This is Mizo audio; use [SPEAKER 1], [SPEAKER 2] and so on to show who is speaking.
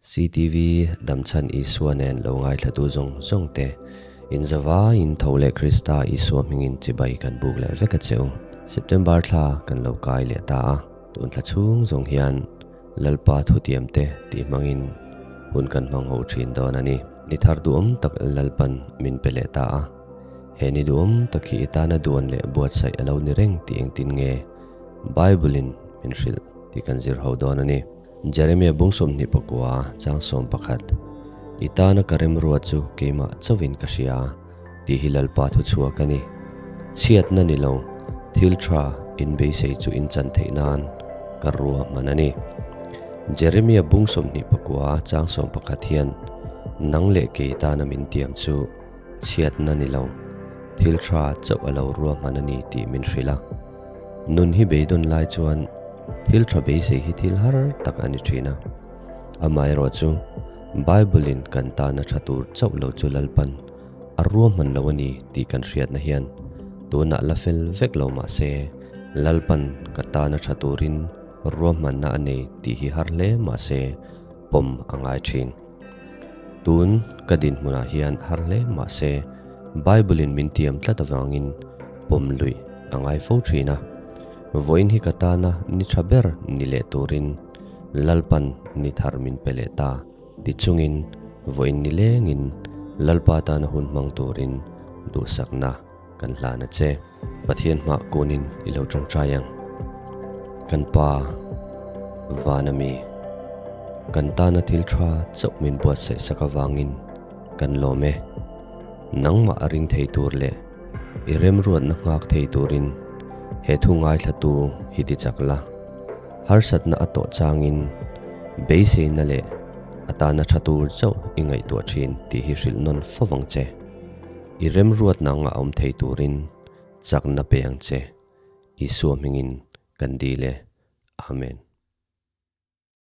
[SPEAKER 1] CTV Damchhan Isua nen lo ngaithlatu zawng zawng te, in zavaiin tho leh Krista Isua hmingin chibai kan buk leh vek a che u. September thla kan lo kai leh ta a, tun thla chhung zawng hian Lalpa thutiam te tih hmangin hun kan hmang ho thin dawn a ni. Ni thar duhawm tak Lalpan min pe leh ta a, he ni duhawm tak hi i tana duan leh buatsaih a lo ni reng tih engtin nge Bible-in min hrilh tih kan zir ho dawn a ni. Jeremia bung 29 chang 11, I tana ka remrua chu keimah chauhin ka hria, tih hi Lalpa thu chhuak a ni. Chhiatna ni lo, thil tha in beisei chu in chan theih nan ka rua hman a ni. Jeremia bung 29 chang 11 hian nang leh kei tana min tiam chu chhiatna ni lo, thil tha chauh a lo rua hman a ni tih min hrilh a. Nun hi beidawn lai chuan thil tha beisei hi thil har tak a ni thin a. Amaherawhchu, Bible-in kan tana tha tur chauh lo chu Lalpan a ruahman lo a ni tih kan hriatna hian tunah la fel vek lo mah se, Lalpan ka tana tha turin ruahmanna a nei tih hi har hle mah se pawm a ngai thin. Tun ka dinhmunah hian har hle mah se, Bible-in min tiam tlat avangin pawm luih a ngai fo thin a. Vawiin hi ka tana ni tha ber ni leh turin Lalpan ni thar min pe leh ta ti chungin vawiin ni lengin Lalpa tana hun hmang turin duhsakna kan hlan a che. Pathian hmah kunin i lo tawngtai ang. Kan Pa, Van ami, kan tana thil tha chauh min buatsaih sak avangin kan lawm e. Nangmah a ring thei tur leh i remruatna nghak thei turin he thu ngaithlatu hi ti chak la. Harsatna a tawh changin beiseina leh a tana tha tur chauh i ngaihtuah thin tih hi hrilh nawn fo vang che. I remruatna anga awm thei turin chakna pe ang che. Isua hmingin kan dil e. Amen.